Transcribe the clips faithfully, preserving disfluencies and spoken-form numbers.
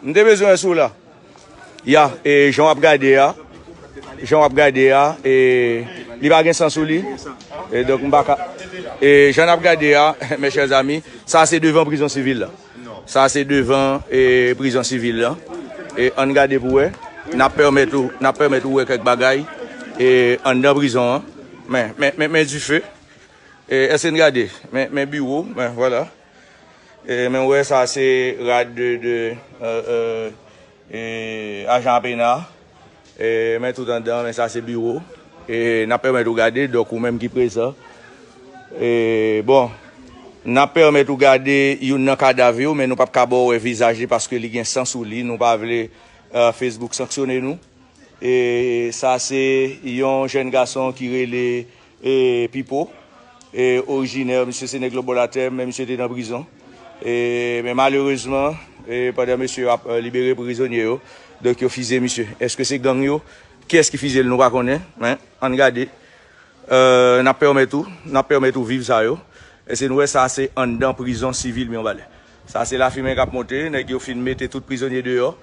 M te bezwen wè si w la. Ya, e jan w ap gade a, jan w ap gade a, e li pa gen san sou li. E donk m pa ka. E jan n ap gade a, mes chers amis, sa se devan prizon sivil la. Sa se devan e prizon sivil la. E ann gade pou wè. N ap pèmèt ou, n ap pèmèt ou wè kèk bagay e anndan prizon an. Men, men, men, men dife. E èske n gade? Men, men biwo, men vwala. E men wè sa se rad de, de e, e, e, ajan pena. E men tout anndan, men sa se biwo. E n ap pèmèt ou gade, donk ou menm ki prezan. E bon, n ap pèmèt ou gade youn nan kadav yo, men nou p ap ka ba w wè vizaj li paske li gen san sou li. Nou pa vle e, Facebook sanksyone nou. E sa se yon jèn gason ki rele e, Pipo. E orijinè, misye se nèg lòtbò latè, men misye te nan prizon. E, men malerezman, e, pandan mesye yo ap e, libere prizonye yo, donk yo fize misye. Èske se gang yo? Kiyès ki fize l, nou pa konnen, men ann gade. E, n ap pèmèt ou, n ap pèmèt ou viv sa yo. Èske nou wè sa se anndan prizon sivil Mibalè. Sa se lafimen k ap monte, nèg yo fin mete tout prizonye deyò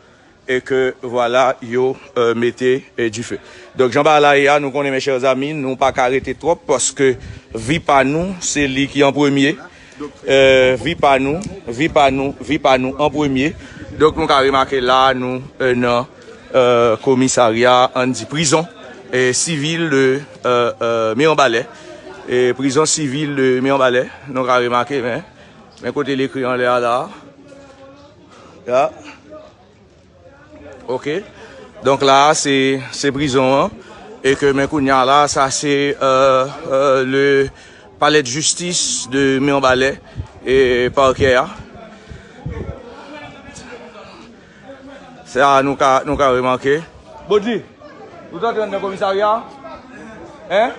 e ke vwala yo e, mete e, dife. Donk jan bagay la ye a, nou konnen mes chers amis, nou pa ka rete twòp paske vi pa nou, se li ki an premye. E, vi pa nou, vi pa nou, vi pa nou an premye. Donk nou ka remake la nou e, nan e, komisarya, ann di prizon e, sivil de e, e, Mibalè. E prizon sivil de Mibalè, nou ka remake, men, men kote l ekri anlè a la. Ya. Ok. Donk la, se, se prizon an. E ke men kounye a la, sa se e, e, le palais de justice de Mibalè e pakè a. Sa nou ka, nou ka remake. Bodri, ou t antre anndan komisarya a? Hein?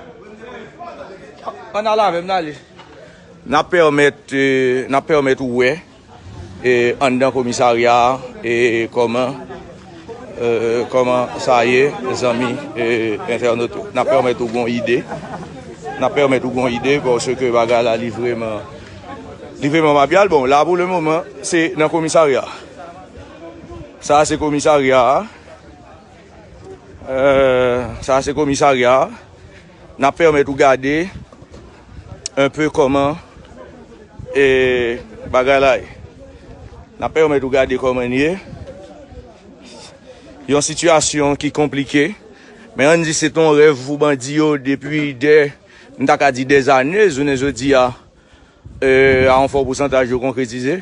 Ann al avè m, n ale. N ap pèmèt, e, n ap pèmèt ou wè e, anndan komisarya a, e, kòman, e, kòman sa ye, zanmi, e, entènot yo. N ap pèmèt ou gon ide. N ap pèmèt ou gon ide, paske bagay la, li vrèman, li vrèman mabyal. Bon, la, pou le moman, se nan komisarya. Sa, se komisarya a. E, sa, se komisarya a. N ap pèmèt ou gade un peu kòman e bagay la ye. N ap pèmèt ou gade kòman l ye. Yon sitiyasyon ki konplike. Men ann di se t on rèv pou bandi yo depi dè, m ta ka di dèzane, jounen jodi a, e, a yon fò pousantaj yo konkretize.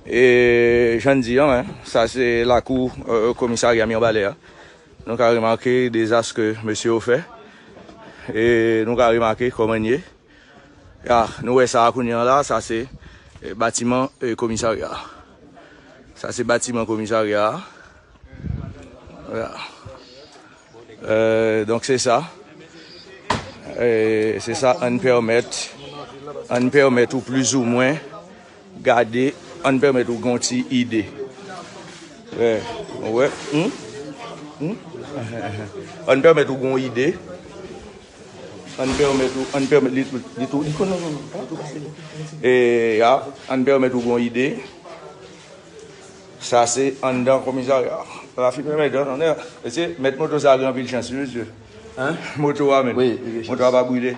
E jan n di an, men, sa se lakou e, komisarya Mibalè a. Nou ka remake dezas ke mesye yo fè. E nou ka remake kòman l ye. Ya, nou wè sa a kounye a la, sa se e, batiman e, komisarya a. Sa se batiman komisarya a. Ya. E, donk se sa. E, se sa, ann pèmèt, ann pèmèt ou plizoumwen gade, ann pèmèt ou gon ti ide. Wè, wè, hmm? Hmm? Ann pèmèt ou gon ide. Ann pèmèt ou, ann pèmèt li tou, li tou, li tou, non, non, non, pa tou pase. E, ya, ann pèmèt ou gon ide. Sa se anndan komisarya. Lafimen mèt an, mesye, mèt moto sa gen anpil chans, wi, mesye. Hein? Moto a menm. Wi, li gen chans. Moto a pa brile.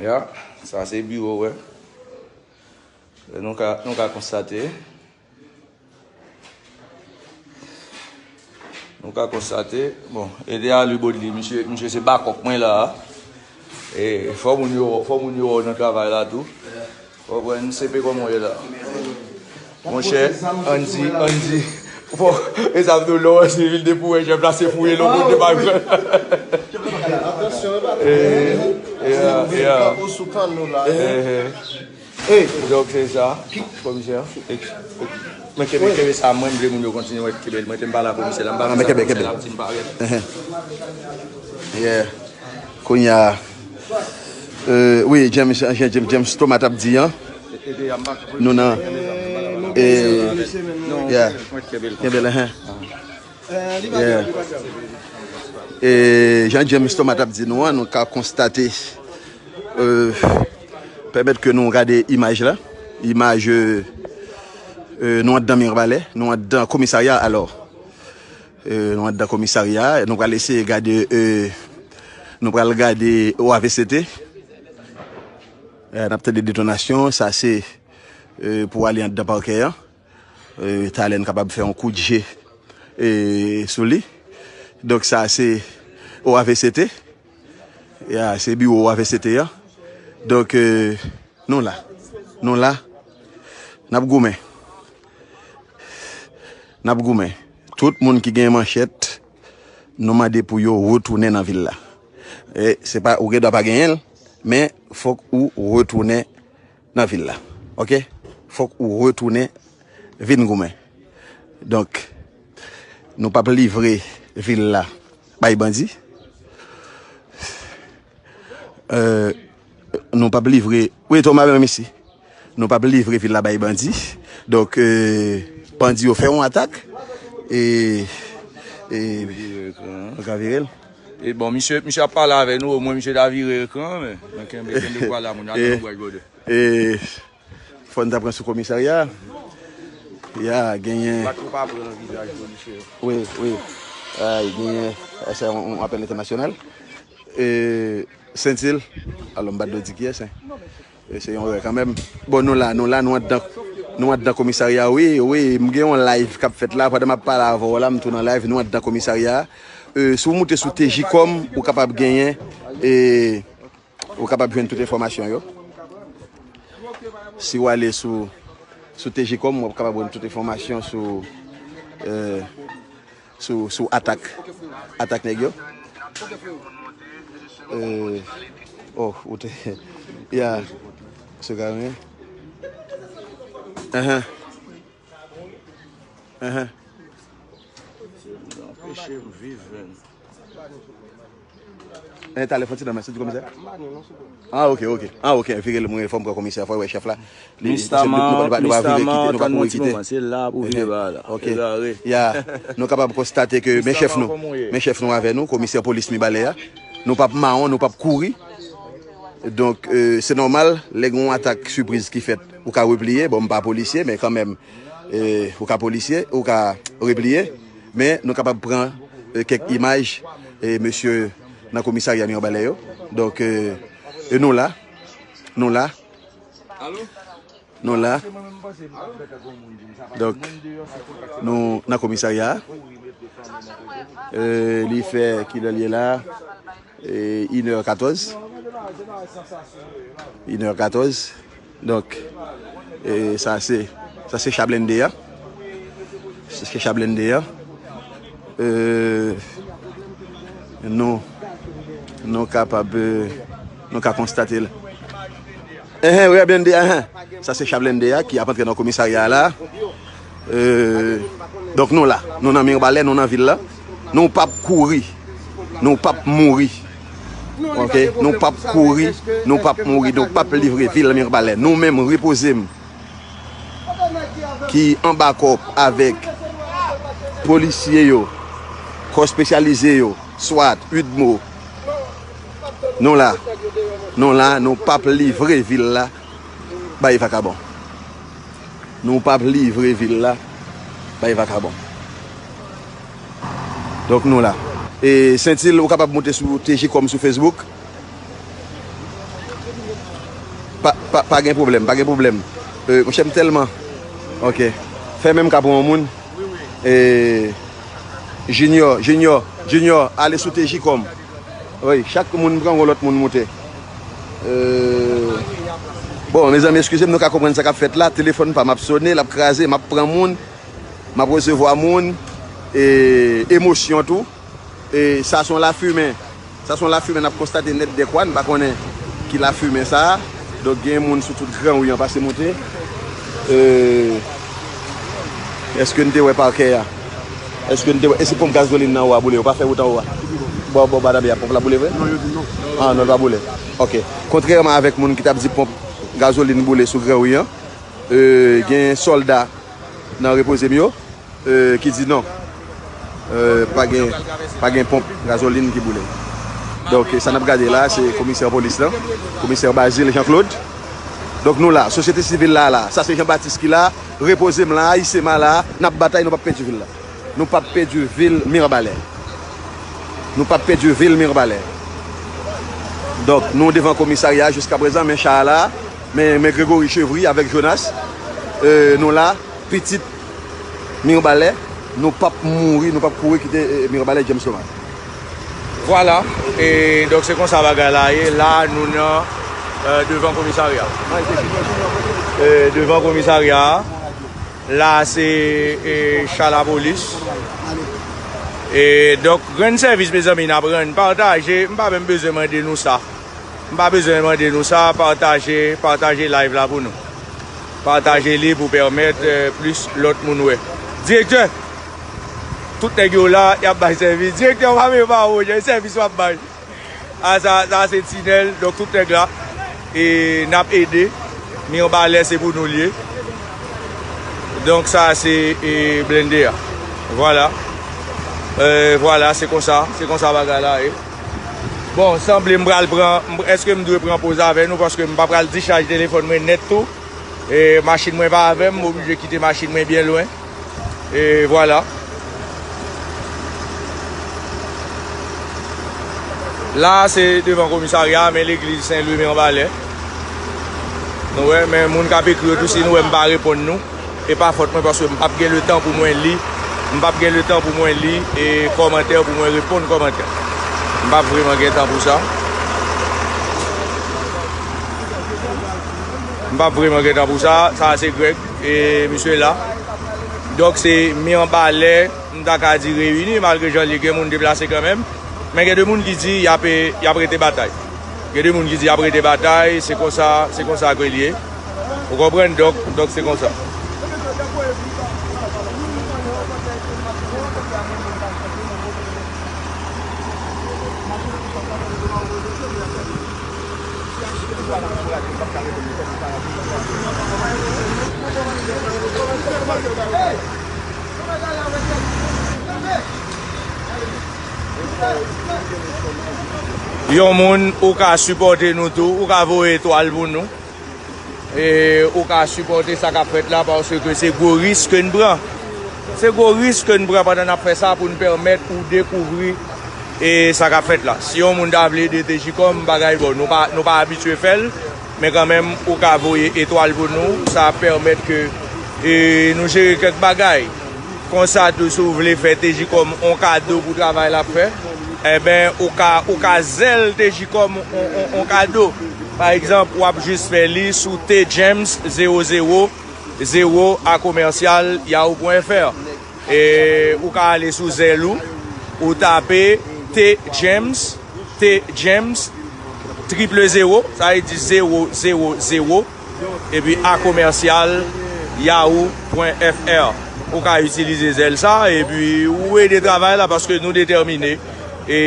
Ya, sa se biwo, wè. Nou ka, nou ka konstate. Nou ka konstate, bon, ede a li bòd li, misye, misye se bakòp mwen la a. E fò moun yo, fò moun yo wè w nan travay la tou. Konprann, se pe kòman w ye la. Monchè, ann di, ann di. Bon, e sa vle w lè w wè se vil de pou wè jèf la se fouye lòt kote pa jwenn. Atansyon, e pa e, e, e, e, e, e, e, e, donk se sa, komisè. Men kenbe, kenbe sa, mwen m vle moun yo kontinye wè kenbe l. Mwen te m pale a komisè la, m pa vle sa komisè la ap di m parèt. Yeah. Kounye a, euh, wi, James, James, James Thomas t ap di an. Nou nan, e, yeah. Kenbe l, hein. E jan James Thomas t ap di nou an, nou ka konstate, euh, pèmèt ke nou gade imaj la. Imaj, euh, Euh, nou anndan Mibalè, nou anndan komisarya alò. Euh, nou anndan komisarya, nou pral eseye gade, euh, nou pral gade O A V C T. Euh, n ap tande detonasyon, sa se, euh, pou ale anndan pakè an. Euh, talè n kapab fè yon kout je, euh, sou li. Donk sa se O A V C T. Ya, se biwo O A V C T an. Donk, euh, nou la. Nou la. N ap goumen. N ap goumen. Tout moun ki gen manchèt, nou mande pou yo retounen nan vil la. E se pa, ou gen dwa pa genyen l, men fòk ou retounen nan vil la. Oke? Fòk ou retounen vin goumen. Donk, nou p ap livre vil la bay bandi. Euh, nou p ap livre, wi, Toma menm isi. Nou p ap livre vil la bay bandi. Donk, euh, bandi yo fè yon atak. E, e, nou ka vire l. E bon, misye, misye ap pale avè nou, omwen misye ta vire ekran an, men, men kenbe, kenbe vwa la, moun, e, gade nou bwè gode. E, fò n ta pran sou komisarya. Ya, genyen. Pa twò pa pran vizaj polisye yo. Wi, wi. Ay, genyen. Sa se yon, yon apèl entènasyonal. E, Sentil. Alò, m pa t dwe di kiyès, en. E, se yon erè kanmenm. Bon, nou la, nou la, nou anndan, nou anndan komisarya, wi, wi. M gen yon live k ap fèt la. Pandan m ap pale avè w la, m tou nan live, nou anndan komisarya. E, si w moute sou T J kòm, ou kapab genyen, e, ou kapab jwenn tout enfòmasyon yo. Si w ale sou, sou T J kòm, w ap kapab jwenn tout enfòmasyon sou, euh, sou, sou atak, atak nèg yo. Euh, oh, ou te, ya, se ka, wi. Ahan. Ahan. Anpeche m viv, menn. E, talè fò ti nan men, se di komisè? Ah, ok, ok. Ah, ok, vire l, mwen, fò m pran komisè, fò wè chèf la. Li, Mistaman, nou pa, nou pa, nou pa vire kite, nou pa kouri kite. Se la pou vire ba la. Ok. Egare. Ya, nou kapab konstate ke, men chèf nou, men chèf nou avè nou, komisè polis Mibalè a. Nou p ap mawon, nou p ap kouri. Donk, euh, se nòmal, lè gen yon atak sipriz ki fèt, ou ka repliye. Bon, m pa polisye, men kanmenm, e, ou ka polisye, ou ka repliye, men nou kapab pran, e, kèk imaj, e, mesye nan komisarya Mibalè yo. Donk, e, e nou la, nou la, nou la. Donk, nou nan komisarya a. E, li fè kilè l ye la? E, inè katòz. Inè katòz. Donk, e, sa se, sa se cha blende a. Se cha blende a. E, nou, nou kapab, e, nou ka konstate l. Enhen, wi, blende, enhen. Sa se cha blende a ki ap antre nan komisarya a la. Euh, donk nou la, nou nan Mibalè, nou nan vil la. Nou p ap kouri, nou p ap mouri. Ok, nou p ap kouri, nou p ap mouri, nou p ap livre vil Mibalè. Nou menm, Repoze m, ki anba kòp avèk polisye yo, kò espesyalize yo, swat, udmo. Nou la, nou la, nou p ap livre vil la bay vakabon. Nou p ap livre vil la bay vakabon. Donk nou la. E Sentil, ou kapab moute sou T J kòm sou Facebook. Pa, pa, pa gen pwoblèm, pa gen pwoblèm. Euh, monchè, m tèlman. Ok. Fè menm ka pou yon moun. E Junior, Junior, Junior, ale sou T J kòm. Wi, chak moun pran yon lòt moun moute. Euh, bon, mezanmi, eskize m, nou ka konprann sa k ap fèt la. Telefòn pa m ap sone, l ap kraze, m ap pran moun, m ap resevwa moun, e emosyon tou. E sa se yon lafimen. Sa se yon lafimen n ap konstate nèt dèkwa, n pa konnen ki lafimen sa a. Donk, gen moun sou tout Gran Ri an pase moute. Euh, èske n te wè pakè a? Èske n te wè? E si ponp gazolin nan wo a boule? Yo pa fè wout anwo a? Bò, bò, Batambè a, ponp la boule vre? Non, yo di non. Ah, non, l pa boule. Ok. Kontrèman avèk moun ki t ap di ponp gazolin boule sou Gran Ri an, euh, gen sòlda nan Repoze m yo, euh, ki di non. Euh, pa gen, pa gen ponp gazolin ki boule. Donk, sa n ap gade la, se komisè polis lan, komisè Bazile Jean Claude. Donk nou la, sosyete sivil la la. Sa se Jean Baptiste ki la, Repoze m la, Ayisyen m la, n ap batay, nou p ap pèdi vil la. Nou p ap pèdi vil Mirebalais. Nou p ap pèdi vil Mirebalais. Donk nou devan komisarya jiska prezan, men cha a la, men, men Gregory Chevry avèk Jonas, e, nou la, pitit Mirebalais, nou p ap mouri, nou p ap kouri kite, e, Mirebalais James Thomas. Vwala, e donk se konsa bagay la ye. La nou nan, e, devan komisarya. E, devan komisarya a. La se, e, cha lapolis. E donk rann sèvis, mezanmi, n ap rann, pataje, m pa menm bezwen mande nou sa. M pa bezwen mande nou sa, pataje, pataje live la pou nou. Pataje li pou pèmèt, e, plis lòt moun wè. Direktè, tout nèg yo la, y ap bay sèvis. Direktè, w pa menm pa wè, sèvis w ap bay. A, sa, sa se tinèl, donk tout nèg la, e n ap ede. Mirebalais se pou nou l ye. Donk sa se, e, blende a. Vwala. E, vwala, se konsa, se konsa bagay la ye. Bon, sanble m pral pran, m, èske m dwe pran poz avè nou, paske m pa pral dichaj telefòn mwen nèt tou. E machin mwen pa avè m, m oblije kite machin mwen byen lwen. E vwala. La se devan komisarya, men legliz Sen Lwi Mirebalais. Nou wè, men moun k ap ekri yo tou, si nou wè m pa reponn nou, e pa fòt mwen, paske m p ap gen letan pou mwen li, m p ap gen letan pou mwen li e kòmantè, pou mwen reponn kòmantè. M p ap vreman gen tan pou sa. M p ap vreman gen tan pou sa. Sa se Greg, e misye la. Donk se Mirebalais, m ta ka di reyini, malgre jan l ye, gen moun deplase kanmenm. Men gen de moun ki di y ap, y ap rete batay. Gen de moun ki di y ap rete batay, se konsa, se konsa ke l ye. Ou konprann? Donk, donk se konsa. Yon moun, ou ka sipòte nou tou, ou ka voye etwal pou nou. E ou ka sipòte sa k ap fèt la, paske se gwo risk ke n pran. Se gwo risk ke n pran pandan n ap fè sa pou n pèmèt ou dekouvri, e, sa k ap fèt la. Si yon moun ta vle ede Tejikòm, bagay bon, nou pa, nou pa abitye fè l, men kanmenm, ou ka voye etwal pou nou, sa ap pèmèt ke, e, nou jere kèk bagay. Konsa tou, si w vle fè Tejikòm on kado pou travay l ap fè, enben, ou ka, ou ka zèl Tejikòm on, on, on kado. Pa egzanp, w ap jis fè li sou T James zewo zewo zewo a commercial yahoo point F R. E ou ka ale sou zèl ou, ou tape T James, T James, triple zéro, sa vle di zewo zewo zewo, epi a commercial yahoo point F R. Ou ka itilize zèl sa, epi ou ede travay la, paske nou detèmine, e,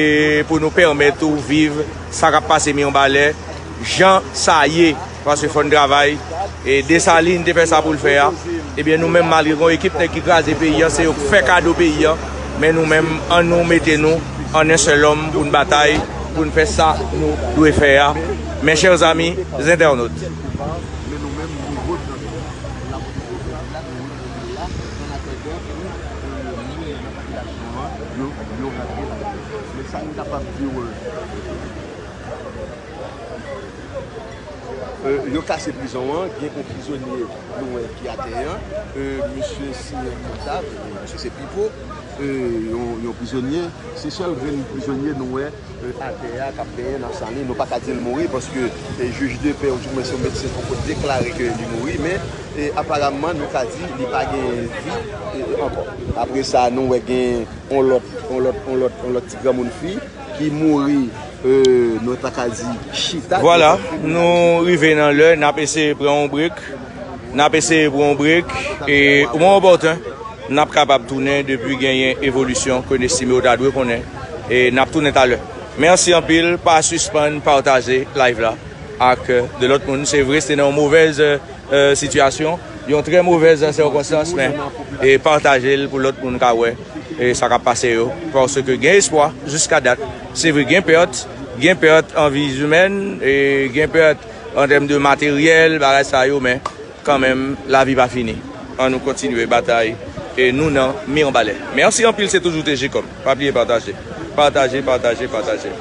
pou nou pèmèt ou viv sa k ap pase Mirebalais jan sa ye. Paske fò n travay. E Desalin te fè sa pou l fè a. Ebyen, nou menm, malgre gen yon ekip nèg ki kraze peyi a, se yo k fè kado peyi a. Men nou menm, ann nou mete nou an en sèl òm pou n batay, pou n fè sa nou dwe fè a. Mes chers amis internautes. E, yo kase prizon an, gen yon prizonye nou wè ki atè an, e, misye siyen kòm ta, misye se Pipo, e, yon, yon prizonye, se sèl grenn prizonye nou wè, e, atè a k ap benyen nan san li. Nou pa ka di l mouri paske, e, jij de pè oudimwens yon medsen poko deklare ke li mouri, men, e, aparamman nou ka di li pa gen vi, e, ankò. Apre sa, nou wè gen yon lòt, yon lòt, yon lòt, yon lòt ti granmoun fi ki mouri, e, nou ta ka di chita. Vwala, nou rive nan lè, n ap eseye pran yon brek, n ap eseye pran yon brek, e o moman opòten, n ap kapab tounen depi genyen evolisyon ke n estime w ta dwe konnen, e n ap tounen talè. Mèsi anpil, pa sispann pataje live la ak, e, de lòt moun. Se vre, se te nan yon movèz, e, e, sitiyasyon, yon trè movèz sikonstans, men, e, pataje l pou lòt moun ka wè, e, sa k ap pase yo, paske gen espwa jiska dat. Se vre, gen pèt, gen pèt an vi imèn, e, gen pèt, an tèm de materyèl, bagay sa yo, men kanmenm, lavi pa fini. Ann nou kontinye batay e nou nan Mibalè. Mèsi anpil, se toujou T G Kòm. Pa bliye pataje. Pataje, pataje, pataje.